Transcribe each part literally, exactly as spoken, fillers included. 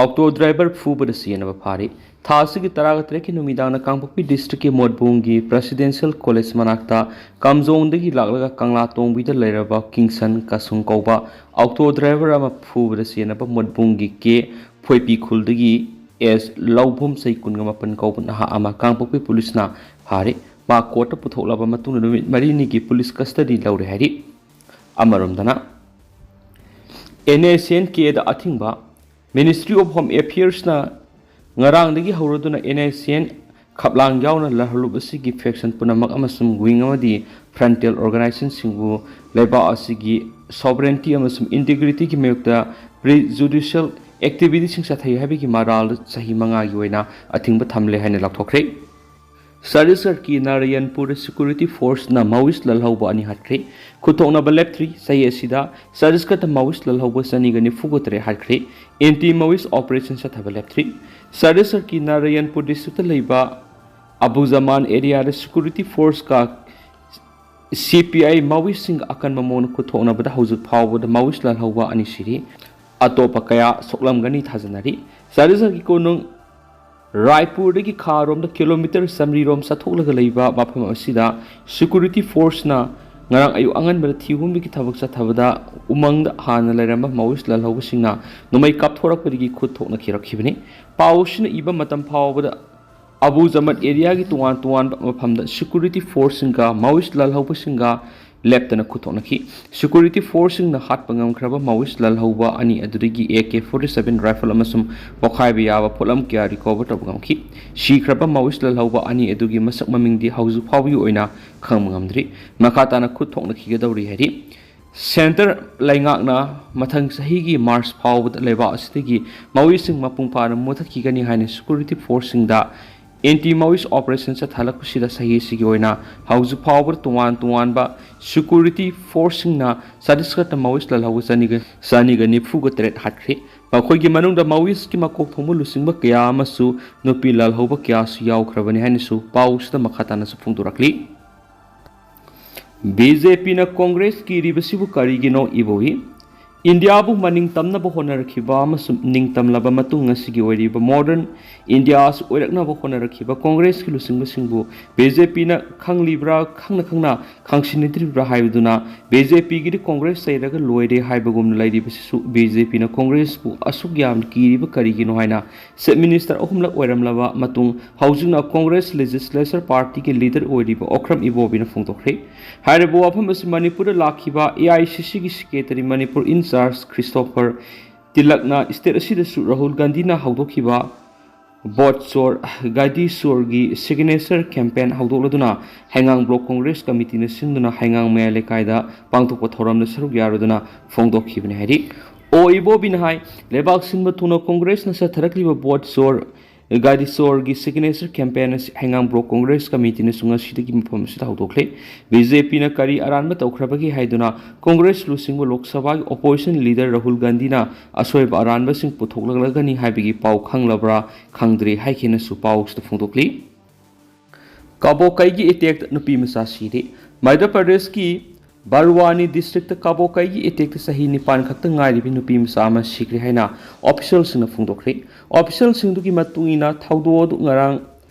Auto driver ꯐꯨꯕꯗ ꯆꯦꯟꯅꯕ ꯐꯥꯔꯤ꯫ ꯊꯥ ꯑꯁꯤꯒꯤ ꯇꯔꯥꯒ ꯇꯔꯦꯠꯀꯤ ꯅꯨꯃꯤꯗꯥꯡꯗ ꯀꯥꯡꯄꯣꯛꯄꯤ ꯗꯤꯁꯇ꯭ꯔꯤꯛꯀꯤ ꯃꯣꯠꯕꯨꯡꯒꯤ ꯄ꯭ꯔꯦꯁꯤꯗꯦꯟꯁꯤꯌꯦꯜ ꯀꯣꯂꯦꯖ ꯃꯅꯥꯛꯇ ꯀꯥꯝꯖꯣꯡꯗꯒꯤ ꯂꯥꯛꯂꯒ ꯀꯪꯂꯥ ꯇꯣꯡꯕꯤꯗ ꯂꯩꯔꯕ ꯀꯤꯡꯁꯟ ꯀꯁꯨꯡ ꯀꯧꯕ ꯑꯣꯛꯇꯣ ꯗ꯭ꯔꯥꯏꯚꯔ ꯑꯃ ꯐꯨꯕꯗ ꯆꯦꯟꯅꯕ ꯃꯣꯠꯕꯨꯡꯒꯤ ꯀꯦ ꯐꯣꯏꯄꯤ ꯈꯨꯜꯗꯒꯤ ꯑꯦꯁ ꯂꯧꯕꯨꯝ ꯆꯍꯤ ꯀꯨꯟꯒ ꯃꯥꯄꯟ ꯀꯧꯕ ꯅꯍꯥ ꯑꯃ ꯀꯥꯡꯄꯣꯛꯄꯤ ꯄꯨꯂꯤꯁꯅ ꯐꯥꯔꯤ꯫ ꯃꯥ ꯀꯣꯔꯠꯇ ꯄꯨꯊꯣꯛꯂꯕ ꯃꯇꯨꯡꯗ ꯅꯨꯃꯤꯠ ꯃꯔꯤꯅꯤꯒꯤ ꯄꯨꯂꯤꯁ ꯀꯁꯇꯗꯤ ꯂꯧꯔꯦ ꯍꯥꯏꯔꯤ꯫ ꯑꯃꯔꯣꯝꯗꯅ, ꯑꯦꯟ ꯑꯦꯁ ꯑꯦꯟ ꯀꯦꯗ ꯑꯊꯤꯡꯕ꯫ Ministry of Home Affairsꯅ ꯉꯔꯥꯡꯗꯒꯤ ꯍꯧꯔꯗꯨꯅ ꯑꯦꯟ ꯑꯦꯁ ꯑꯦꯟ ꯈꯞꯂꯥꯡ ꯌꯥꯎꯅ ꯂꯥꯜꯍꯧꯂꯨꯞ ꯑꯁꯤꯒꯤ ꯐꯦꯛꯁꯟ ꯄꯨꯝꯅꯃꯛ ꯑꯃꯁꯨꯡ ꯋꯤꯡ ꯑꯃꯗꯤ ꯐ꯭ꯔꯟꯇꯦꯜ ꯑꯣꯔꯒꯅꯥꯏꯖꯦꯁꯟꯁꯤꯡꯕꯨ ꯂꯩꯕꯥꯛ ꯑꯁꯤꯒꯤ ꯁꯣꯚꯔꯦꯟꯇꯤ ꯑꯃꯁꯨꯡ ꯏꯟꯇꯤꯒ꯭ꯔꯤꯇꯤꯒꯤ ꯃꯥꯌꯣꯛꯇ ꯄ꯭ꯔꯤꯖꯨꯗꯤꯁꯤꯌꯦꯜ ꯑꯦꯛꯇꯤꯚꯤꯇꯤꯁꯤꯡ ꯆꯠꯊꯩ ꯍꯥꯏꯕꯒꯤ ꯃꯔꯥꯜꯗ ꯆꯍꯤ ꯃꯉꯥꯒꯤ ꯑꯣꯏꯅ ꯑꯊꯤꯡꯕ ꯊꯝꯂꯦ ꯍꯥꯏꯅ ꯂꯥꯎꯊꯣꯛꯈ꯭ꯔꯦ꯫ ꯆꯇꯤꯁꯒꯔꯀꯤ ꯅꯥꯔꯥꯌꯟꯄꯨꯔꯗ ꯁꯦꯀ꯭ꯌꯨꯔꯤꯇꯤ ꯐꯣꯔꯁꯅ ꯃꯥꯑꯣꯏꯁ ꯂꯥꯜꯍꯧꯕ ꯑꯅꯤ ꯍꯥꯠꯈ꯭ꯔꯦ꯫ ꯈꯨꯠꯊꯣꯛꯅꯕ ꯂꯦꯞꯇ꯭ꯔꯤ꯫ ꯆꯍꯤ ꯑꯁꯤꯗ ꯆꯇꯤꯁꯒꯔꯗ ꯃꯥꯑꯣꯏꯁ ꯂꯥꯜꯍꯧꯕ ꯆꯅꯤꯒ ꯅꯤꯐꯨꯒ ꯇꯔꯦꯠ ꯍꯥꯠꯈ꯭ꯔꯦ꯫ ꯑꯦꯟꯇꯤ ꯃꯥꯑꯣꯏꯁ ꯑꯣꯄꯔꯦꯁꯟ ꯆꯠꯊꯕ ꯂꯦꯞꯇ꯭ꯔꯤ꯫ ꯆꯇꯤꯁꯒꯔꯀꯤ ꯅꯥꯔꯥꯌꯟꯄꯨꯔ ꯗꯤꯁꯇ꯭ꯔꯤꯛꯇ ꯂꯩꯕ ꯑꯕꯨꯖꯃꯥꯟ ꯑꯦꯔꯤꯌꯥꯗ ꯁꯦꯀ꯭ꯌꯨꯔꯤꯇꯤ ꯐꯣꯔꯁꯀ ꯁꯤ ꯄꯤ ꯑꯥꯏ ꯃꯥꯑꯣꯏꯁꯁꯤꯡꯒ ꯑꯀꯟꯕ ꯃꯑꯣꯡꯗ ꯈꯨꯠꯊꯣꯛꯅꯕꯗ ꯍꯧꯖꯤꯛ ꯐꯥꯎꯕꯗ ꯃꯥꯑꯣꯏꯁ ꯂꯥꯜꯍꯧꯕ ꯑꯅꯤ ꯁꯤꯔꯤ꯫ ꯑꯇꯣꯞꯄ ꯀꯌꯥ ꯁꯣꯛꯂꯝꯒꯅꯤ ꯊꯥꯖꯅꯔꯤ꯫ ꯆꯇꯤꯁꯒꯔꯀꯤ ꯀꯣꯅꯨꯡ ꯔꯥꯏꯄꯨꯔꯗꯒꯤ ꯈꯥꯔꯣꯝꯗ ꯀꯤꯂꯣꯃꯤꯇꯔ ꯆꯥꯃꯔꯤꯔꯣꯝ ꯆꯠꯊꯣꯛꯂꯒ ꯂꯩꯕ ꯃꯐꯝ ꯑꯁꯤꯗ ꯁꯦꯀ꯭ꯌꯨꯔꯤꯇꯤ ꯐꯣꯔꯁꯅ ꯉꯔꯥꯡ ꯑꯌꯨꯛ ꯑꯉꯟꯕꯗ ꯊꯤꯍꯨꯝꯕꯒꯤ ꯊꯕꯛ ꯆꯠꯊꯕꯗ ꯎꯃꯪꯗ ꯍꯥꯟꯅ ꯂꯩꯔꯝꯕ ꯃꯥꯑꯣꯏꯁ ꯂꯥꯜꯍꯧꯕꯁꯤꯡꯅ ꯅꯣꯡꯃꯩ ꯀꯥꯞꯊꯣꯔꯛꯄꯗꯒꯤ ꯈꯨꯠ ꯊꯣꯛꯅꯈꯤꯔꯛꯈꯤꯕꯅꯤ꯫ ꯄꯥꯎ ꯑꯁꯤꯅ ꯏꯕ ꯃꯇꯝ ꯐꯥꯎꯕꯗ ꯑꯕꯨ ꯖꯃꯠ ꯑꯦꯔꯤꯌꯥꯒꯤ ꯇꯣꯉꯥꯟ ꯇꯣꯉꯥꯟꯕ ꯃꯐꯝꯗ ꯁꯦꯀ꯭ꯌꯨꯔꯤꯇꯤ ꯐꯣꯔꯁꯁꯤꯡꯒ ꯃꯥꯑꯣꯏꯁ ꯂꯥꯜꯍꯧꯕꯁꯤꯡꯒ ꯂꯦꯞꯇꯅ ꯈꯨꯠꯊꯣꯛꯅꯈꯤ꯫ ꯁꯦꯀ꯭ꯌꯨꯔꯤꯇꯤ ꯐꯣꯔꯁꯁꯤꯡꯅ ꯍꯥꯠꯄ ꯉꯝꯈ꯭ꯔꯕ ꯃꯥꯑꯣꯏꯁ ꯂꯥꯜꯍꯧꯕ ꯑꯅꯤ ꯑꯗꯨꯗꯒꯤ A K forty seven rifle ꯑꯃꯁꯨꯡ ꯄꯣꯈꯥꯏꯕ ꯌꯥꯕ ꯄꯣꯠꯂꯝ ꯀꯌꯥ ꯔꯤꯀꯣꯚꯔ ꯇꯧꯕ ꯉꯝꯈꯤ꯫ ꯁꯤꯈ꯭ꯔꯕ ꯃꯥꯑꯣꯏꯁ ꯂꯥꯜꯍꯧꯕ ꯑꯅꯤ ꯑꯗꯨꯒꯤ ꯃꯁꯛ ꯃꯃꯤꯡꯗꯤ ꯍꯧꯖꯤꯛ ꯐꯥꯎꯕꯒꯤ ꯑꯣꯏꯅ ꯈꯪꯕ ꯉꯝꯗ꯭ꯔꯤ꯫ ꯃꯈꯥ ꯇꯥꯅ ꯈꯨꯠ ꯊꯣꯛꯅꯈꯤꯒꯗꯧꯔꯤ ꯍꯥꯏꯔꯤ꯫ ꯁꯦꯟꯇꯔ ꯂꯩꯉꯥꯛꯅ ꯃꯊꯪ ꯆꯍꯤꯒꯤ ꯃꯥꯔꯆ ꯐꯥꯎꯕꯗ ꯂꯩꯕꯥꯛ ꯑꯁꯤꯗꯒꯤ ꯃꯥꯑꯣꯏꯁꯤꯡ ꯃꯄꯨꯡ ꯐꯥꯅ ꯃꯨꯊꯠꯈꯤꯒꯅꯤ ꯍꯥꯏꯅ ꯁꯦꯀ꯭ꯌꯨꯔꯤꯇꯤ ꯐꯣꯔꯁꯁꯤꯡꯗ ꯑꯦꯟꯇꯤ ꯃꯥꯑꯣꯏꯁ ꯑꯣꯄꯔꯦꯁꯟ ꯆꯠꯊꯍꯜꯂꯛꯄꯁꯤꯗ ꯆꯍꯤ ꯑꯁꯤꯒꯤ ꯑꯣꯏꯅ ꯍꯧꯖꯤꯛ ꯐꯥꯎꯕꯗ ꯇꯣꯉꯥꯟ ꯇꯣꯉꯥꯟꯕ ꯁꯦꯀ꯭ꯌꯨꯔꯤꯇꯤ ꯐꯣꯔꯁꯁꯤꯡꯅ ꯆꯇꯤꯁꯒꯔꯗ ꯃꯥꯑꯣꯏꯁ ꯂꯥꯜꯍꯧꯕ ꯆꯅꯤꯒ, ꯆꯅꯤꯒ ꯅꯤꯐꯨꯒ ꯇꯔꯦꯠ ꯍꯥꯠꯈ꯭ꯔꯦ꯫ ꯃꯈꯣꯏꯒꯤ ꯃꯅꯨꯡꯗ ꯃꯥꯑꯣꯏꯁꯀꯤ ꯃꯀꯣꯛ ꯊꯣꯡꯕ ꯂꯨꯆꯤꯡꯕ ꯀꯌꯥ ꯑꯃꯁꯨ ꯅꯨꯄꯤ ꯂꯥꯜꯍꯧꯕ ꯀꯌꯥꯁꯨ ꯌꯥꯎꯈ꯭ꯔꯕꯅꯤ ꯍꯥꯏꯅꯁꯨ ꯄꯥꯎꯁꯤꯗ ꯃꯈꯥ ꯇꯥꯅꯁꯨ ꯐꯣꯡꯗꯣꯔꯛꯂꯤ꯫ ꯕꯤ ꯖꯦ ꯄꯤꯅ ꯀꯣꯡꯒ꯭ꯔꯦꯁꯀꯤ ꯏꯔꯤꯕꯁꯤꯕꯨ ꯀꯔꯤꯒꯤꯅꯣ ꯏꯕꯣꯏ? ꯏꯟꯗꯤꯌꯥꯕꯨ ꯃꯅꯤꯡ ꯇꯝꯅꯕ ꯍꯣꯠꯅꯔꯛꯈꯤꯕ ꯑꯃꯁꯨꯡ ꯅꯤꯡꯇꯝꯂꯕ ꯃꯇꯨꯡ ꯉꯁꯤꯒꯤ ꯑꯣꯏꯔꯤꯕ modern ꯏꯟꯗꯤꯌꯥ ꯑꯁꯤ ꯑꯣꯏꯔꯛꯅꯕ ꯍꯣꯠꯅꯔꯛꯈꯤꯕ ꯀꯣꯡꯒ꯭ꯔꯦꯁꯀꯤ ꯂꯨꯆꯤꯡꯕꯁꯤꯡꯕꯨ BJPꯅ ꯈꯪꯂꯤꯕ꯭ꯔꯥ, ꯈꯪꯅ ꯈꯪꯅ ꯈꯪꯁꯤꯟꯅꯗ꯭ꯔꯤꯕ꯭ꯔꯥ ꯍꯥꯏꯕꯗꯨꯅ BJPꯒꯤꯗꯤ ꯀꯣꯡꯒ꯭ꯔꯦꯁ ꯆꯩꯔꯒ ꯂꯣꯏꯔꯦ ꯍꯥꯏꯕꯒꯨꯝꯅ ꯂꯩꯔꯤꯕꯁꯤꯁꯨ BJPꯅ ꯀꯣꯡꯒ꯭ꯔꯦꯁꯄꯨ ꯑꯁꯨꯛ ꯌꯥꯝꯅ ꯀꯤꯔꯤꯕ ꯀꯔꯤꯒꯤꯅꯣ ꯍꯥꯏꯅ Chief Minister ꯑꯍꯨꯝꯂꯛ ꯑꯣꯏꯔꯝꯂꯕ ꯃꯇꯨꯡ ꯍꯧꯖꯤꯛꯅ ꯀꯣꯡꯒ꯭ꯔꯦꯁ Legislature Partyꯒꯤ leader ꯑꯣꯏꯔꯤꯕ ꯑꯣꯀ꯭ꯔꯝ ꯏꯕꯣꯕꯤꯅ ꯐꯣꯡꯗꯣꯛꯈ꯭ꯔꯦ꯫ ꯍꯥꯏꯔꯤꯕ ꯋꯥꯐꯝ ꯑꯁꯤ ꯃꯅꯤꯄꯨꯔꯗ ꯂꯥꯛꯈꯤꯕ AICCꯒꯤ secretary Manipur in charge Christopher ꯇꯤꯂꯛꯅ state ꯑꯁꯤꯗꯁꯨ ꯔꯥꯍꯨꯜ ꯒꯥꯟꯙꯤꯅ ꯍꯧꯗꯣꯛꯈꯤꯕ ꯚꯣꯠ ꯆꯣꯔ, ꯒꯥꯏꯗꯤ ꯆꯣꯔꯒꯤ signature campaign ꯍꯧꯗꯣꯛꯂꯗꯨꯅ ꯍꯩꯉꯥꯡ Block Congress Committeeꯅ ꯁꯤꯟꯗꯨꯅ ꯍꯩꯉꯥꯡ ꯃꯌꯥꯏ ꯂꯩꯀꯥꯏꯗ ꯄꯥꯡꯊꯣꯛꯄ ꯊꯧꯔꯝꯗ ꯁꯔꯨꯛ ꯌꯥꯔꯨꯗꯨꯅ ꯐꯣꯡꯗꯣꯛꯈꯤꯕꯅꯤ ꯍꯥꯏꯔꯤ꯫ ꯑꯣ ꯏꯕꯣꯕꯤꯅ ꯍꯥꯏ, ꯂꯩꯕꯥꯛ ꯁꯤꯟꯕ ꯊꯨꯡꯅ ꯀꯣꯡꯒ꯭ꯔꯦꯁꯅ ꯆꯠꯊꯔꯛꯂꯤꯕ ꯚꯣꯠ ꯆꯣꯔ, ꯒꯥꯏꯗꯤ ꯆꯣꯔꯒꯤ signature campaign ꯑꯁꯤ ꯍꯩꯉꯥꯡ Block Congress Committeeꯅꯁꯨ ꯉꯁꯤꯗꯒꯤ ꯃꯐꯝ ꯑꯁꯤꯗ ꯍꯧꯗꯣꯛꯂꯦ꯫ BJPꯅ ꯀꯔꯤ ꯑꯔꯥꯟꯕ ꯇꯧꯈ꯭ꯔꯕꯒꯦ ꯍꯥꯏꯗꯨꯅ ꯀꯣꯡꯒ꯭ꯔꯦꯁ ꯂꯨꯆꯤꯡꯕ ꯂꯣꯛ ꯁꯚꯥꯒꯤ opposition leader ꯔꯥꯍꯨꯜ ꯒꯥꯟꯙꯤꯅ ꯑꯁꯣꯏꯕ ꯑꯔꯥꯟꯕꯁꯤꯡ ꯄꯨꯊꯣꯛꯂꯛꯂꯒꯅꯤ ꯍꯥꯏꯕꯒꯤ ꯄꯥꯎ ꯈꯪꯂꯕ꯭ꯔꯥ ꯈꯪꯗ꯭ꯔꯤ ꯍꯥꯏꯈꯤꯅꯁꯨ ꯄꯥꯎꯁꯤꯗ ꯐꯣꯡꯗꯣꯛꯂꯤ꯫ ꯀꯥꯕꯣꯀꯩꯒꯤ attackꯇ ꯅꯨꯄꯤ ꯃꯆꯥ ꯁꯤꯔꯦ꯫ ꯃꯙ꯭ꯌ ꯄ꯭ꯔꯗꯦꯁꯀꯤ ꯕꯔꯋꯥꯅꯤ districtꯇ ꯀꯥꯕꯣꯀꯩꯒꯤ attackꯇ ꯆꯍꯤ ꯅꯤꯄꯥꯟ ꯈꯛꯇ ꯉꯥꯏꯔꯤꯕꯤ ꯅꯨꯄꯤ ꯃꯆꯥ ꯑꯃ ꯁꯤꯈ꯭ꯔꯦ ꯍꯥꯏꯅ officialꯁꯤꯡꯅ ꯐꯣꯡꯗꯣꯛꯈ꯭ꯔꯦ꯫ Officialꯁꯤꯡꯗꯨꯒꯤ ꯃꯇꯨꯡ ꯏꯟꯅ ꯊꯧꯗꯣꯛ ꯑꯗꯨ ꯉꯔꯥꯡ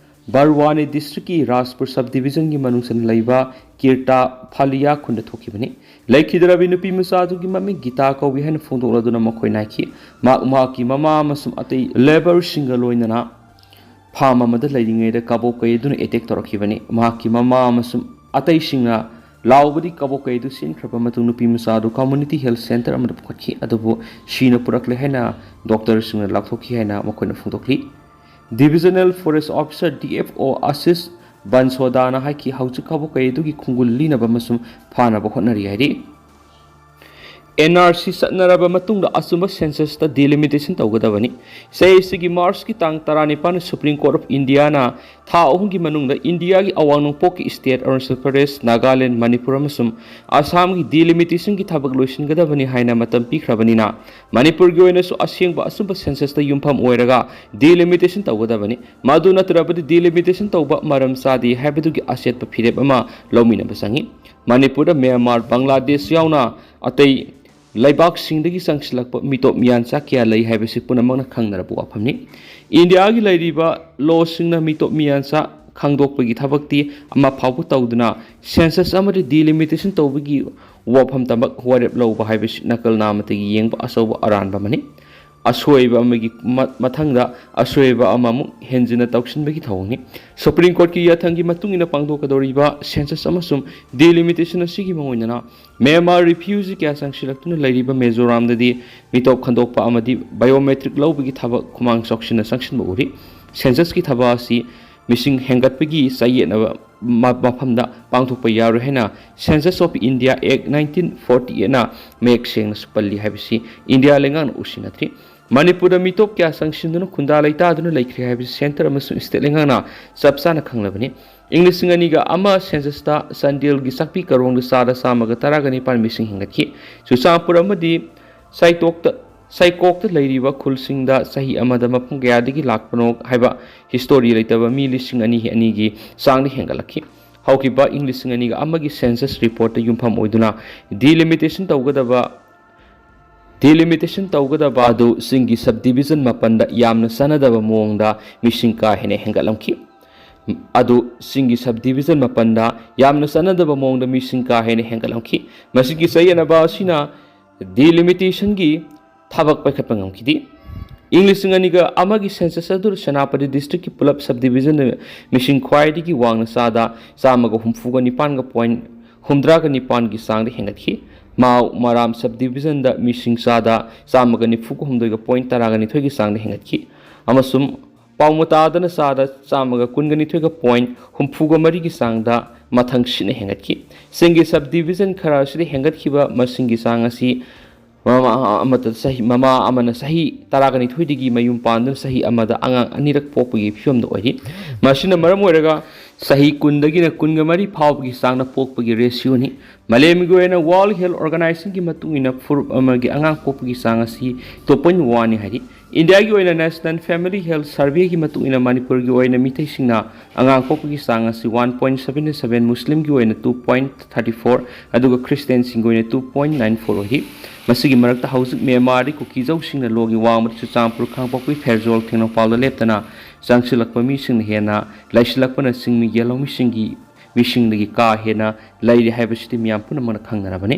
ꯕꯔꯋꯥꯅꯤ districtꯀꯤ ꯔꯥꯖꯄꯨꯔ sub divisionꯒꯤ ꯃꯅꯨꯡ ꯆꯟꯅ ꯂꯩꯕ ꯀꯤꯔꯇꯥ ꯐꯥꯂꯤꯌꯥ ꯈꯨꯟꯗ ꯊꯣꯛꯈꯤꯕꯅꯤ꯫ ꯂꯩꯈꯤꯗ꯭ꯔꯕꯤ ꯅꯨꯄꯤ ꯃꯆꯥ ꯑꯗꯨꯒꯤ ꯃꯃꯤꯡ ꯒꯤꯇꯥ ꯀꯧꯏ ꯍꯥꯏꯅ ꯐꯣꯡꯗꯣꯛꯂꯗꯨꯅ ꯃꯈꯣꯏ ꯅꯥꯏꯈꯤ꯫ ꯃꯍꯥꯛ, ꯃꯍꯥꯛꯀꯤ ꯃꯃꯥ ꯑꯃꯁꯨꯡ ꯑꯇꯩ labourꯁꯤꯡꯒ ꯂꯣꯏꯅꯅ farm ꯑꯃꯗ ꯂꯩꯔꯤꯉꯩꯗ ꯀꯥꯕꯣꯀꯩ ꯑꯗꯨꯅ attack ꯇꯧꯔꯛꯈꯤꯕꯅꯤ꯫ ꯃꯍꯥꯛꯀꯤ ꯃꯃꯥ ꯑꯃꯁꯨꯡ ꯑꯇꯩꯁꯤꯡꯅ ꯂꯥꯎꯕꯗꯤ ꯀꯥꯕꯣꯀꯩ ꯑꯗꯨ ꯆꯦꯟꯈ꯭ꯔꯕ ꯃꯇꯨꯡ ꯅꯨꯄꯤ ꯃꯆꯥ ꯑꯗꯨ community health centre ꯑꯃꯗ ꯄꯨꯈꯠꯈꯤ, ꯑꯗꯨꯕꯨ ꯁꯤꯅ ꯄꯨꯔꯛꯂꯦ ꯍꯥꯏꯅ doctorꯁꯤꯡꯅ ꯂꯥꯎꯊꯣꯛꯈꯤ ꯍꯥꯏꯅ ꯃꯈꯣꯏꯅ ꯐꯣꯡꯗꯣꯛꯂꯤ꯫ Divisional Forest Officer, DFO, Ashish ꯕꯟꯁꯣꯗꯥꯅ ꯍꯥꯏꯈꯤ, ꯍꯧꯖꯤꯛ ꯀꯥꯕꯣꯀꯩ ꯑꯗꯨꯒꯤ ꯈꯣꯡꯒꯨꯜ ꯂꯤꯅꯕ ꯑꯃꯁꯨꯡ ꯐꯥꯅꯕ ꯍꯣꯠꯅꯔꯤ ꯍꯥꯏꯔꯤ꯫ NRC ꯆꯠꯅꯔꯕ ꯃꯇꯨꯡꯗ ꯑꯆꯨꯝꯕ censusꯇ delimitation ꯇꯧꯒꯗꯕꯅꯤ꯫ ꯆꯍꯤꯁꯤꯒꯤ Marchꯀꯤ ꯇꯥꯡ ꯇꯔꯥꯅꯤꯄꯥꯟꯗ Supreme Court of Indiaꯅ ꯊꯥ ꯑꯍꯨꯝꯒꯤ ꯃꯅꯨꯡꯗ ꯏꯟꯗꯤꯌꯥꯒꯤ ꯑꯋꯥꯡ ꯅꯣꯡꯄꯣꯛꯀꯤ state ꯑꯔꯨꯅꯥꯆꯜ ꯄ꯭ꯔꯗꯦꯁ, ꯅꯥꯒꯥꯂꯦꯟ, ꯃꯅꯤꯄꯨꯔ ꯑꯃꯁꯨꯡ ꯑꯁꯥꯝꯒꯤ delimitationꯒꯤ ꯊꯕꯛ ꯂꯣꯏꯁꯤꯟꯒꯗꯕꯅꯤ ꯍꯥꯏꯅ ꯃꯇꯝ ꯄꯤꯈ꯭ꯔꯕꯅꯤꯅ, ꯃꯅꯤꯄꯨꯔꯒꯤ ꯑꯣꯏꯅꯁꯨ ꯑꯁꯦꯡꯕ ꯑꯆꯨꯝꯕ censusꯇ ꯌꯨꯝꯐꯝ ꯑꯣꯏꯔꯒ delimitation ꯇꯧꯒꯗꯕꯅꯤ꯫ ꯃꯗꯨ ꯅꯠꯇ꯭ꯔꯕꯗꯤ delimitation ꯇꯧꯕ ꯃꯔꯝ ꯆꯥꯗꯦ ꯍꯥꯏꯕꯗꯨꯒꯤ ꯑꯆꯦꯠꯄ ꯐꯤꯔꯦꯞ ꯑꯃ ꯂꯧꯃꯤꯟꯅꯕ ꯆꯪꯏ꯫ ꯃꯅꯤꯄꯨꯔꯗ ꯃ꯭ꯌꯥꯟꯃꯥꯔ, ꯕꯪꯒ꯭ꯂꯥꯗꯦꯁ ꯌꯥꯎꯅ ꯑꯇꯩ ꯂꯩꯕꯥꯛꯁꯤꯡꯗꯒꯤ ꯆꯪꯁꯤꯜꯂꯛꯄ ꯃꯤꯇꯣꯞ ꯃꯤꯌꯥꯟꯆꯥ ꯀꯌꯥ ꯂꯩ ꯍꯥꯏꯕꯁꯤ ꯄꯨꯝꯅꯃꯛꯅ ꯈꯪꯅꯔꯕ ꯋꯥꯐꯝꯅꯤ꯫ ꯏꯟꯗꯤꯌꯥꯒꯤ ꯂꯩꯔꯤꯕ ꯂꯣꯁꯤꯡꯅ ꯃꯤꯇꯣꯞ ꯃꯤꯌꯥꯟꯆꯥ ꯈꯪꯗꯣꯛꯄꯒꯤ ꯊꯕꯛꯇꯤ ꯑꯃ ꯐꯥꯎꯕ ꯇꯧꯗꯅ ꯁꯦꯟꯁꯁ ꯑꯃꯗꯤ ꯗꯤꯂꯤꯃꯤꯇꯦꯁꯟ ꯇꯧꯕꯒꯤ ꯋꯥꯐꯝꯇꯃꯛ ꯋꯥꯔꯦꯞ ꯂꯧꯕ ꯍꯥꯏꯕꯁꯤ ꯅꯥꯀꯜ ꯅꯥꯝꯃꯇꯒꯤ ꯌꯦꯡꯕ ꯑꯆꯧꯕ ꯑꯔꯥꯟꯕ ꯑꯃꯅꯤ꯫ ꯑꯁꯣꯏꯕ ꯑꯃꯒꯤ ꯃ-, ꯃꯊꯪꯗ ꯑꯁꯣꯏꯕ ꯑꯃꯃꯨꯛ ꯍꯦꯟꯖꯤꯟꯅ ꯇꯧꯁꯤꯟꯕꯒꯤ ꯊꯧꯑꯣꯡꯅꯤ꯫ ꯁꯨꯄ꯭ꯔꯤꯝ ꯀꯣꯔꯠꯀꯤ ꯌꯥꯊꯪꯒꯤ ꯃꯇꯨꯡ ꯏꯟꯅ ꯄꯥꯡꯊꯣꯛꯀꯗꯧꯔꯤꯕ ꯁꯦꯟꯁꯁ ꯑꯃꯁꯨꯡ ꯗꯤꯂꯤꯃꯤꯇꯦꯁꯟ ꯑꯁꯤꯒꯤ ꯃꯑꯣꯡꯗꯅ ꯃ꯭ꯌꯥꯟꯃꯥꯔ ꯔꯤꯐ꯭ꯌꯨꯖꯤ ꯀꯌꯥ ꯆꯪꯁꯤꯜꯂꯛꯇꯨꯅ ꯂꯩꯔꯤꯕ ꯃꯤꯖꯣꯔꯥꯝꯗꯗꯤ ꯃꯤꯇꯣꯞ ꯈꯟꯗꯣꯛꯄ ꯑꯃꯗꯤ ꯕꯥꯏꯑꯣꯃꯦꯇ꯭ꯔꯤꯛ ꯂꯧꯕꯒꯤ ꯊꯕꯛ ꯈꯨꯃꯥꯡ ꯆꯥꯎꯁꯤꯟꯅ ꯆꯪꯁꯤꯟꯕ ꯎꯔꯤ꯫ ꯁꯦꯟꯁꯁꯀꯤ ꯊꯕꯛ ꯑꯁꯤ ꯃꯤꯁꯤꯡ ꯍꯦꯟꯒꯠꯄꯒꯤ ꯆꯌꯦꯠꯅꯕ ꯃ-, ꯃꯐꯝꯗ ꯄꯥꯡꯊꯣꯛꯄ ꯌꯥꯔꯣꯏ ꯍꯥꯏꯅ Census of India Act nineteen forty eightꯅ ꯃꯌꯦꯛ ꯁꯦꯡꯅꯁꯨ ꯄꯜꯂꯤ ꯍꯥꯏꯕꯁꯤ ꯏꯟꯗꯤꯌꯥ ꯂꯩꯉꯥꯛꯅ ꯎꯁꯤꯟꯅꯗ꯭ꯔꯤ꯫ ꯃꯅꯤꯄꯨꯔꯗ ꯃꯤꯇꯣꯞ ꯀꯌꯥ ꯆꯪꯁꯤꯟꯗꯨꯅ ꯈꯨꯟꯗꯥ ꯂꯩꯇꯥꯗꯨꯅ ꯂꯩꯈ꯭ꯔꯦ ꯍꯥꯏꯕꯁꯤ ꯁꯦꯟꯇꯔ ꯑꯃꯁꯨꯡ ꯁ꯭ꯇꯦꯠ ꯂꯩꯉꯥꯛꯅ ꯆꯞ ꯆꯥꯅ ꯈꯪꯂꯕꯅꯤ꯫ ꯏꯪ ꯂꯤꯁꯤꯡ ꯑꯅꯤꯒ ꯑꯃ ꯁꯦꯟꯁꯁꯇ ꯆꯥꯟꯗꯦꯜꯒꯤ ꯆꯥꯛꯄꯤ ꯀꯔꯣꯡꯗ ꯆꯥꯗ ꯆꯥꯝꯃꯒ ꯇꯔꯥꯒ ꯅꯤꯄꯥꯟ ꯃꯤꯁꯤꯡ ꯍꯦꯟꯒꯠꯈꯤ꯫ ꯆꯨꯔꯆꯥꯟꯄꯨꯔ ꯑꯃꯗꯤ ꯁꯥꯏꯇꯣꯛꯇ, ꯁꯥꯏꯀꯣꯛꯇ ꯂꯩꯔꯤꯕ ꯈꯨꯜꯁꯤꯡꯗ ꯆꯍꯤ ꯑꯃꯗ ꯃꯐꯝ ꯀꯌꯥꯗꯒꯤ ꯂꯥꯛꯄꯅꯣ ꯍꯥꯏꯕ ꯍꯤꯁꯇꯣꯔꯤ ꯂꯩꯇꯕ ꯃꯤ ꯂꯤꯁꯤꯡ ꯑꯅꯤ ꯑꯅꯤꯒꯤ ꯆꯥꯡꯗ ꯍꯦꯟꯒꯠꯂꯛꯈꯤ꯫ ꯍꯧꯈꯤꯕ ꯏꯪ ꯂꯤꯁꯤꯡ ꯑꯅꯤꯒ ꯑꯃꯒꯤ ꯁꯦꯟꯁꯁ ꯔꯤꯄꯣꯔꯠꯇ ꯌꯨꯝꯐꯝ ꯑꯣꯏꯗꯨꯅ ꯗꯤꯂꯤꯃꯤꯇꯦꯁꯟ ꯇꯧꯒꯗꯕ, ꯗꯤꯂꯤꯃꯤꯇꯦꯁꯟ ꯇꯧꯒꯗꯕ ꯑꯗꯨ ꯆꯤꯡꯒꯤ ꯁꯕ ꯗꯤꯕꯤꯖꯟ ꯃꯥꯄꯟꯗ ꯌꯥꯝꯅ ꯆꯥꯟꯅꯗꯕ ꯃꯑꯣꯡꯗ ꯃꯤꯁꯤꯡ ꯀꯥ ꯍꯦꯟꯅ ꯍꯦꯟꯒꯠꯂꯝꯈꯤ꯫ ꯑꯗꯨ ꯆꯤꯡꯒꯤ ꯁꯕ ꯗꯤꯕꯤꯖꯟ ꯃꯥꯄꯟꯗ ꯌꯥꯝꯅ ꯆꯥꯟꯅꯗꯕ ꯃꯑꯣꯡꯗ ꯃꯤꯁꯤꯡ ꯀꯥ ꯍꯦꯟꯅ ꯍꯦꯟꯒꯠꯂꯝꯈꯤ꯫ ꯃꯁꯤꯒꯤ ꯆꯌꯦꯠꯅꯕ ꯑꯁꯤꯅ ꯗꯤꯂꯤꯃꯤꯇꯦꯁꯟꯒꯤ ꯊꯕꯛ ꯄꯥꯏꯈꯠꯄ ꯉꯝꯈꯤꯗꯦ꯫ ꯏꯪ ꯂꯤꯁꯤꯡ ꯑꯅꯤꯒ ꯑꯃꯒꯤ ꯁꯦꯟꯁꯁ ꯑꯗꯨꯗ ꯁꯦꯅꯥꯄꯇꯤ ꯗꯤꯁꯇ꯭ꯔꯤꯛꯀꯤ ꯄꯨꯂꯞ ꯁꯕ ꯗꯤꯕꯤꯖꯟꯗ ꯃꯤꯁꯤꯡ ꯈ꯭ꯋꯥꯏꯗꯒꯤ ꯋꯥꯡꯅ ꯆꯥꯗ ꯆꯥꯝꯃꯒ ꯍꯨꯝꯐꯨꯒ ꯅꯤꯄꯥꯟꯒ ꯄꯣꯏꯟ ꯍꯨꯝꯗ꯭ꯔꯥꯒ ꯅꯤꯄꯥꯟꯒꯤ ꯆꯥꯡꯗ ꯍꯦꯟꯒꯠꯈꯤ꯫ ꯃꯥꯎ ꯃꯔꯥꯝ ꯁꯕ ꯗꯤꯕꯤꯖꯟꯗ ꯃꯤꯁꯤꯡ ꯆꯥꯗ ꯆꯥꯝꯃꯒ ꯅꯤꯐꯨꯒ ꯍꯨꯝꯗꯣꯏꯒ ꯄꯣꯏꯟ ꯇꯔꯥꯒ ꯅꯤꯊꯣꯏꯒꯤ ꯆꯥꯡꯗ ꯍꯦꯟꯒꯠꯈꯤ꯫ ꯑꯃꯁꯨꯡ ꯄꯥꯎꯃꯇꯥꯗꯅ ꯆꯥꯗ ꯆꯥꯝꯃꯒ ꯀꯨꯟꯒ ꯅꯤꯊꯣꯏꯒ ꯄꯣꯏꯟ ꯍꯨꯝꯐꯨꯒ ꯃꯔꯤꯒꯤ ꯆꯥꯡꯗ ꯃꯊꯪ ꯁꯤꯠꯅ ꯍꯦꯟꯒꯠꯈꯤ꯫ ꯆꯤꯡꯒꯤ ꯁꯕ ꯗꯤꯕꯤꯖꯟ ꯈꯔ ꯑꯁꯤꯗ ꯍꯦꯟꯒꯠꯈꯤꯕ ꯃꯁꯤꯡꯒꯤ ꯆꯥꯡ ꯑꯁꯤ ꯃꯃꯥ ꯑꯃꯗ ꯆꯍꯤ, ꯃꯃꯥ ꯑꯃꯅ ꯆꯍꯤ ꯇꯔꯥꯒ ꯅꯤꯊꯣꯏꯗꯒꯤ ꯃꯌꯨꯝ ꯄꯥꯟꯗꯨꯅ ꯆꯍꯤ ꯑꯃꯗ ꯑꯉꯥꯡ ꯑꯅꯤꯔꯛ ꯄꯣꯛꯄꯒꯤ ꯐꯤꯕꯝꯗ ꯑꯣꯏꯔꯤ꯫ ꯃꯁꯤꯅ ꯃꯔꯝ ꯑꯣꯏꯔꯒ ꯆꯍꯤ ꯀꯨꯟꯗꯒꯤꯅ ꯀꯨꯟꯒ ꯃꯔꯤ ꯐꯥꯎꯕꯒꯤ ꯆꯥꯡꯅ ꯄꯣꯛꯄꯒꯤ ꯔꯦꯁꯤꯌꯣꯅꯤ꯫ ꯃꯥꯂꯦꯝꯒꯤ ꯑꯣꯏꯅ World Health Organizationꯒꯤ ꯃꯇꯨꯡ ꯏꯟꯅ ꯐꯨꯔꯨꯞ ꯑꯃꯒꯤ ꯑꯉꯥꯡ ꯄꯣꯛꯄꯒꯤ ꯆꯥꯡ ꯑꯁꯤ two point one ꯅꯤ ꯍꯥꯏꯔꯤ꯫ ꯏꯟꯗꯤꯌꯥꯒꯤ ꯑꯣꯏꯅ National Family Health Surveyꯒꯤ ꯃꯇꯨꯡ ꯏꯟꯅ ꯃꯅꯤꯄꯨꯔꯒꯤ ꯑꯣꯏꯅ ꯃꯤꯇꯩꯁꯤꯡꯅ ꯑꯉꯥꯡ ꯄꯣꯛꯄꯒꯤ ꯆꯥꯡ ꯑꯁꯤ one point seven seven, ꯃꯨꯁꯂꯤꯝꯒꯤ ꯑꯣꯏꯅ two point thirty four, ꯑꯗꯨꯒ ꯈ꯭ꯔꯤꯁꯇꯤꯌꯥꯟꯁꯤꯡꯒꯤ ꯑꯣꯏꯅ two point nine four ꯑꯣꯏꯔꯤ꯫ ꯃꯁꯤꯒꯤ ꯃꯔꯛꯇ ꯍꯧꯖꯤꯛ ꯃ꯭ꯌꯥꯟꯃꯥꯔꯗꯤ ꯀꯨꯀꯤꯖꯧꯁꯤꯡꯅ ꯂꯣꯒꯤ ꯋꯥꯡꯃꯗ ꯆꯨꯔꯆꯥꯟꯄꯨꯔ, ꯀꯥꯡꯄꯣꯛꯄꯤ, ꯐꯦꯔꯖꯣꯜ, ꯇꯦꯡꯅꯧꯄꯜꯗ ꯂꯦꯞꯇꯅ ꯆꯪꯁꯤꯜꯂꯛꯄ ꯃꯤꯁꯤꯡꯅ ꯍꯦꯟꯅ ꯂꯩꯁꯤꯜꯂꯛꯄꯅ ꯆꯤꯡꯃꯤꯒꯤ ꯂꯧꯃꯤꯁꯤꯡꯒꯤ ꯃꯤꯁꯤꯡꯗꯒꯤ ꯀꯥ ꯍꯦꯟꯅ ꯂꯩꯔꯤ ꯍꯥꯏꯕꯁꯤꯗꯤ ꯃꯤꯌꯥꯝ ꯄꯨꯝꯅꯃꯛꯅ ꯈꯪꯅꯔꯕꯅꯤ꯫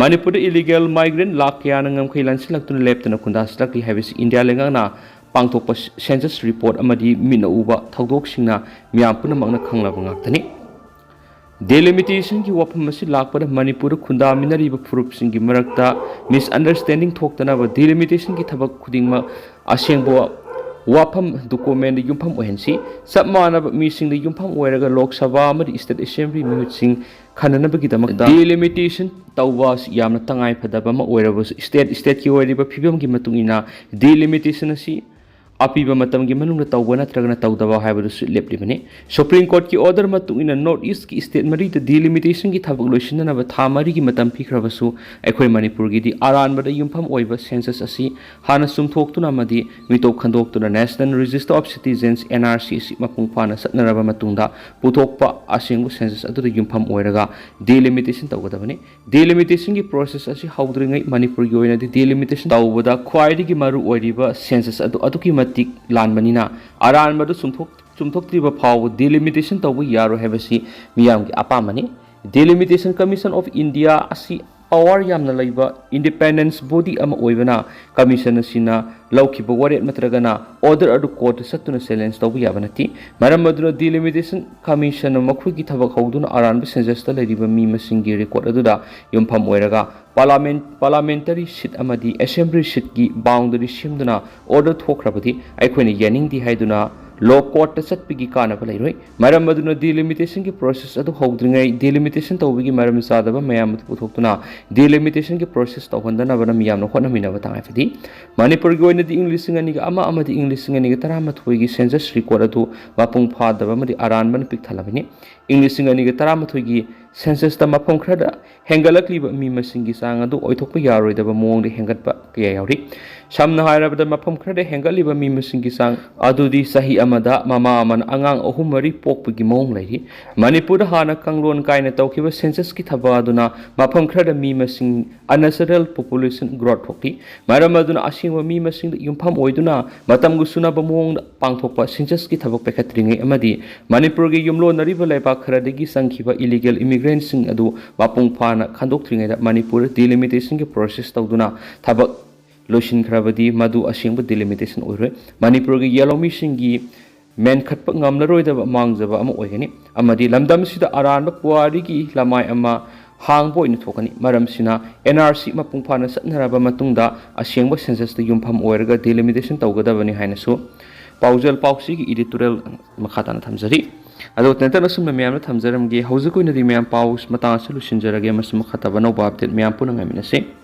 ꯃꯅꯤꯄꯨꯔꯗ illegal migrant ꯂꯥꯈ ꯀꯌꯥꯅ ꯉꯝꯈꯩ ꯂꯥꯟꯁꯤꯜꯂꯛꯇꯨꯅ ꯂꯦꯞꯇꯅ ꯈꯨꯟꯗꯥꯁꯤꯜꯂꯛꯂꯤ ꯍꯥꯏꯕꯁꯤ ꯏꯟꯗꯤꯌꯥ ꯂꯩꯉꯥꯛꯅ ꯄꯥꯡꯊꯣꯛꯄ census report ꯑꯃꯗꯤ ꯃꯤꯠꯅ ꯎꯕ ꯊꯧꯗꯣꯛꯁꯤꯡꯅ ꯃꯤꯌꯥꯝ ꯄꯨꯝꯅꯃꯛꯅ ꯈꯪꯂꯕ ꯉꯥꯛꯇꯅꯤ꯫ Delimitationꯒꯤ ꯋꯥꯐꯝ ꯑꯁꯤ ꯂꯥꯛꯄꯗ ꯃꯅꯤꯄꯨꯔꯗ ꯈꯨꯟꯗꯥꯃꯤꯟꯅꯔꯤꯕ ꯐꯨꯔꯨꯞꯁꯤꯡꯒꯤ ꯃꯔꯛꯇ misunderstanding ꯊꯣꯛꯇꯅꯕ delimitationꯒꯤ ꯊꯕꯛ ꯈꯨꯗꯤꯡꯃꯛ ꯑꯁꯦꯡꯕ ꯋꯥꯐꯝ documentꯗ ꯌꯨꯝꯐꯝ ꯑꯣꯏꯍꯟꯁꯤ꯫ ꯆꯞ ꯃꯥꯟꯅꯕ ꯃꯤꯁꯤꯡꯗ ꯌꯨꯝꯐꯝ ꯑꯣꯏꯔꯒ ꯂꯣꯛ ꯁꯚꯥ ꯑꯃꯗꯤ state assembly ꯃꯤꯍꯨꯠꯁꯤꯡ ꯈꯟꯅꯅꯕꯒꯤꯗꯃꯛꯇ delimitation ꯇꯧꯕ ꯑꯁꯤ ꯌꯥꯝꯅ ꯇꯉꯥꯏ ꯐꯗꯕ ꯑꯃ ꯑꯣꯏꯔꯕꯁꯨ, state stateꯀꯤ ꯑꯣꯏꯔꯤꯕ ꯐꯤꯕꯝꯒꯤ ꯃꯇꯨꯡ ꯏꯟꯅ delimitation ꯑꯁꯤ ꯑꯄꯤꯕ ꯃꯇꯝꯒꯤ ꯃꯅꯨꯡꯗ ꯇꯧꯕ ꯅꯠꯇ꯭ꯔꯒꯅ ꯇꯧꯗꯕ ꯍꯥꯏꯕꯗꯨꯁꯨ ꯂꯦꯞꯂꯤꯕꯅꯤ꯫ Supreme Courtꯀꯤ order ꯃꯇꯨꯡ ꯏꯟꯅ North Eastꯀꯤ state ꯃꯔꯤꯗ delimitationꯒꯤ ꯊꯕꯛ ꯂꯣꯏꯁꯤꯟꯅꯅꯕ ꯊꯥ ꯃꯔꯤꯒꯤ ꯃꯇꯝ ꯄꯤꯈ꯭ꯔꯕꯁꯨ, ꯑꯩꯈꯣꯏ ꯃꯅꯤꯄꯨꯔꯒꯤꯗꯤ ꯑꯔꯥꯟꯕꯗ ꯌꯨꯝꯐꯝ ꯑꯣꯏꯕ census ꯑꯁꯤ ꯍꯥꯟꯅ ꯆꯨꯝꯊꯣꯛꯇꯨꯅ ꯑꯃꯗꯤ ꯃꯤꯇꯣꯞ ꯈꯟꯗꯣꯛꯇꯨꯅ National Register of Citizens, NRC, ꯑꯁꯤ ꯃꯄꯨꯡ ꯐꯥꯅ ꯆꯠꯅꯔꯕ ꯃꯇꯨꯡꯗ ꯄꯨꯊꯣꯛꯄ ꯑꯁꯦꯡꯕ census ꯑꯗꯨꯗ ꯌꯨꯝꯐꯝ ꯑꯣꯏꯔꯒ delimitation ꯇꯧꯒꯗꯕꯅꯤ꯫ Delimitationꯒꯤ process ꯑꯁꯤ ꯍꯧꯗ꯭ꯔꯤꯉꯩ ꯃꯅꯤꯄꯨꯔꯒꯤ ꯑꯣꯏꯅꯗꯤ delimitation ꯇꯧꯕꯗ ꯈ꯭ꯋꯥꯏꯗꯒꯤ ꯃꯔꯨ ꯑꯣꯏꯔꯤꯕ census ꯑꯗꯨ ꯑꯗꯨꯛꯀꯤ ꯃꯇꯤꯛ ꯂꯥꯟꯕꯅꯤꯅ, ꯑꯔꯥꯟꯕꯗꯨ ꯆꯨꯝꯊꯣꯛ-, ꯆꯨꯝꯊꯣꯛꯇ꯭ꯔꯤꯕ ꯐꯥꯎꯕ delimitation ꯇꯧꯕ ꯌꯥꯔꯣꯏ ꯍꯥꯏꯕꯁꯤ ꯃꯤꯌꯥꯝꯒꯤ ꯑꯄꯥꯝꯕꯅꯤ꯫ Delimitation Commission of India ꯑꯁꯤ power ꯌꯥꯝꯅ ꯂꯩꯕ independence body ꯑꯃ ꯑꯣꯏꯕꯅ, commission ꯑꯁꯤꯅ ꯂꯧꯈꯤꯕ ꯋꯥꯔꯦꯞ ꯅꯠꯇ꯭ꯔꯒꯅ order ꯑꯗꯨ courtꯇ ꯆꯠꯇꯨꯅ challenge ꯇꯧꯕ ꯌꯥꯕ ꯅꯠꯇꯦ꯫ ꯃꯔꯝ ꯑꯗꯨꯅ Delimitation Commissionꯅ ꯃꯈꯣꯏꯒꯤ ꯊꯕꯛ ꯍꯧꯗꯨꯅ ꯑꯔꯥꯟꯕ censusꯇ ꯂꯩꯔꯤꯕ ꯃꯤ ꯃꯁꯤꯡꯒꯤ record ꯑꯗꯨꯗ ꯌꯨꯝꯐꯝ ꯑꯣꯏꯔꯒ parliament, parliamentary seat ꯑꯃꯗꯤ assembly seatꯀꯤ boundary ꯁꯦꯝꯗꯨꯅ order ꯊꯣꯛꯈ꯭ꯔꯕꯗꯤ ꯑꯩꯈꯣꯏꯅ ꯌꯥꯅꯤꯡꯗꯦ ꯍꯥꯏꯗꯨꯅ ꯂꯣ ꯀꯣꯔꯠꯇ ꯆꯠꯄꯒꯤ ꯀꯥꯟꯅꯕ ꯂꯩꯔꯣꯏ꯫ ꯃꯔꯝ ꯑꯗꯨꯅ ꯗꯤꯂꯤꯃꯤꯇꯦꯁꯟꯒꯤ ꯄ꯭ꯔꯣꯁꯦꯁ ꯑꯗꯨ ꯍꯧꯗ꯭ꯔꯤꯉꯩ ꯗꯤꯂꯤꯃꯤꯇꯦꯁꯟ ꯇꯧꯕꯒꯤ ꯃꯔꯝ ꯆꯥꯗꯕ ꯃꯌꯥꯝ ꯑꯗꯨ ꯄꯨꯊꯣꯛꯇꯨꯅ ꯗꯤꯂꯤꯃꯤꯇꯦꯁꯟꯒꯤ ꯄ꯭ꯔꯣꯁꯦꯁ ꯇꯧꯍꯟꯗꯅꯕꯅ ꯃꯤꯌꯥꯝꯅ ꯍꯣꯠꯅꯃꯤꯟꯅꯕ ꯇꯉꯥꯏ ꯐꯗꯦ꯫ ꯃꯅꯤꯄꯨꯔꯒꯤ ꯑꯣꯏꯅꯗꯤ ꯏꯪ ꯂꯤꯁꯤꯡ ꯑꯅꯤꯒ ꯑꯃ ꯑꯃꯗꯤ ꯏꯪ ꯂꯤꯁꯤꯡ ꯑꯅꯤꯒ ꯇꯔꯥꯃꯥꯊꯣꯏꯒꯤ ꯁꯦꯟꯁꯁ ꯔꯤꯀꯣꯔꯠ ꯑꯗꯨ ꯃꯄꯨꯡ ꯐꯥꯗꯕ ꯑꯃꯗꯤ ꯑꯔꯥꯟꯕꯅ ꯄꯤꯛ ꯊꯜꯂꯕꯅꯤ꯫ ꯏꯪ ꯂꯤꯁꯤꯡ ꯑꯅꯤꯒ ꯇꯔꯥꯃꯥꯊꯣꯏꯒꯤ ꯁꯦꯟꯁꯁꯇ ꯃꯐꯝ ꯈꯔꯗ ꯍꯦꯟꯒꯠꯂꯛꯂꯤꯕ ꯃꯤ ꯃꯁꯤꯡꯒꯤ ꯆꯥꯡ ꯑꯗꯨ ꯑꯣꯏꯊꯣꯛꯄ ꯌꯥꯔꯣꯏꯗꯕ ꯃꯑꯣꯡꯗ ꯍꯦꯟꯒꯠꯄ ꯀꯌꯥ ꯌꯥꯎꯔꯤ꯫ ꯁꯝꯅ ꯍꯥꯏꯔꯕꯗ, ꯃꯐꯝ ꯈꯔꯗ ꯍꯦꯟꯒꯠꯂꯤꯕ ꯃꯤ ꯃꯁꯤꯡꯒꯤ ꯆꯥꯡ ꯑꯗꯨꯗꯤ ꯆꯍꯤ ꯑꯃꯗ ꯃꯃꯥ ꯑꯃꯅ ꯑꯉꯥꯡ ꯑꯍꯨꯝ ꯃꯔꯤ ꯄꯣꯛꯄꯒꯤ ꯃꯑꯣꯡ ꯂꯩꯔꯤ꯫ ꯃꯅꯤꯄꯨꯔꯗ ꯍꯥꯟꯅ ꯀꯥꯡꯂꯣꯟ ꯀꯥꯏꯅ ꯇꯧꯈꯤꯕ ꯁꯦꯟꯁꯁꯀꯤ ꯊꯕꯛ ꯑꯗꯨꯅ ꯃꯐꯝ ꯈꯔꯗ ꯃꯤ ꯃꯁꯤꯡ, unnatural population growth, ꯊꯣꯛꯂꯤ꯫ ꯃꯔꯝ ꯑꯗꯨꯅ ꯑꯁꯦꯡꯕ ꯃꯤ ꯃꯁꯤꯡꯗ ꯌꯨꯝꯐꯝ ꯑꯣꯏꯗꯨꯅ ꯃꯇꯝꯒ ꯆꯨꯅꯕ ꯃꯑꯣꯡꯗ ꯄꯥꯡꯊꯣꯛꯄ ꯁꯦꯟꯁꯁꯀꯤ ꯊꯕꯛ ꯄꯥꯏꯈꯠꯇ꯭ꯔꯤꯉꯩ ꯑꯃꯗꯤ ꯃꯅꯤꯄꯨꯔꯒꯤ ꯌꯨꯝꯂꯣꯟꯅꯔꯤꯕ ꯂꯩꯕꯥꯛ ꯈꯔꯗꯒꯤ ꯆꯪꯈꯤꯕ ꯏꯂꯤꯒꯦꯜ ꯏꯃꯤꯒ꯭ꯔꯦꯟꯁꯤꯡ ꯑꯗꯨ ꯃꯄꯨꯡ ꯐꯥꯅ ꯈꯟꯗꯣꯛꯇ꯭ꯔꯤꯉꯩꯗ ꯃꯅꯤꯄꯨꯔꯗ ꯗꯤꯂꯤꯃꯤꯇꯦꯁꯟꯒꯤ ꯄ꯭ꯔꯣꯁꯦꯁ ꯇꯧꯗꯨꯅ ꯊꯕꯛ ꯂꯣꯏꯁꯤꯟꯈ꯭ꯔꯕꯗꯤ ꯃꯗꯨ ꯑꯁꯦꯡꯕ ꯗꯤꯂꯤꯃꯤꯇꯦꯁꯟ ꯑꯣꯏꯔꯣꯏ꯫ ꯃꯅꯤꯄꯨꯔꯒꯤ ꯌꯦꯜꯍꯧꯃꯤꯁꯤꯡꯒꯤ ꯃꯦꯟꯈꯠꯄ ꯉꯝꯂꯔꯣꯏꯗꯕ ꯃꯥꯡꯖꯕ ꯑꯃ ꯑꯣꯏꯒꯅꯤ ꯑꯃꯗꯤ ꯂꯝꯗꯝꯁꯤꯗ ꯑꯔꯥꯟꯕ ꯄꯨꯋꯥꯔꯤꯒꯤ ꯂꯃꯥꯏ ꯑꯃ ꯍꯥꯡꯕ ꯑꯣꯏꯅ ꯊꯣꯛꯀꯅꯤ꯫ ꯃꯔꯝꯁꯤꯅ, ꯑꯦꯟ ꯑꯥꯔ ꯁꯤ ꯃꯄꯨꯡ ꯐꯥꯅ ꯆꯠꯅꯔꯕ ꯃꯇꯨꯡꯗ ꯑꯁꯦꯡꯕ ꯁꯦꯟꯁꯁꯇ ꯌꯨꯝꯐꯝ ꯑꯣꯏꯔꯒ ꯗꯤꯂꯤꯃꯤꯇꯦꯁꯟ ꯇꯧꯒꯗꯕꯅꯤ ꯍꯥꯏꯅꯁꯨ ꯄꯥꯎꯖꯦꯜ ꯄꯥꯎꯆꯦꯒꯤ ꯏꯗꯤꯇꯣꯔꯤꯌꯦꯜ ꯃꯈꯥ ꯇꯥꯅ ꯊꯝꯖꯔꯤ꯫ ꯑꯗꯣ ꯇꯦꯟꯇꯛꯅ ꯑꯁꯨꯝꯅ ꯃꯌꯥꯝꯅ ꯊꯝꯖꯔꯝꯒꯦ꯫ ꯍꯧꯖꯤꯛ ꯑꯣꯏꯅꯗꯤ ꯃꯌꯥꯝ ꯄꯥꯎ ꯃꯇꯥꯡ ꯑꯁꯤ ꯂꯣꯏꯁꯤꯟꯖꯔꯒꯦ꯫ ꯃꯁꯤ ꯃꯈꯥ ꯇꯥꯕ ꯑꯅꯧꯕ ꯑꯞꯗꯦꯠ ꯃꯌꯥꯝ ꯄꯨꯟꯅ ꯉꯥꯏꯃꯤꯟꯅꯁꯤ꯫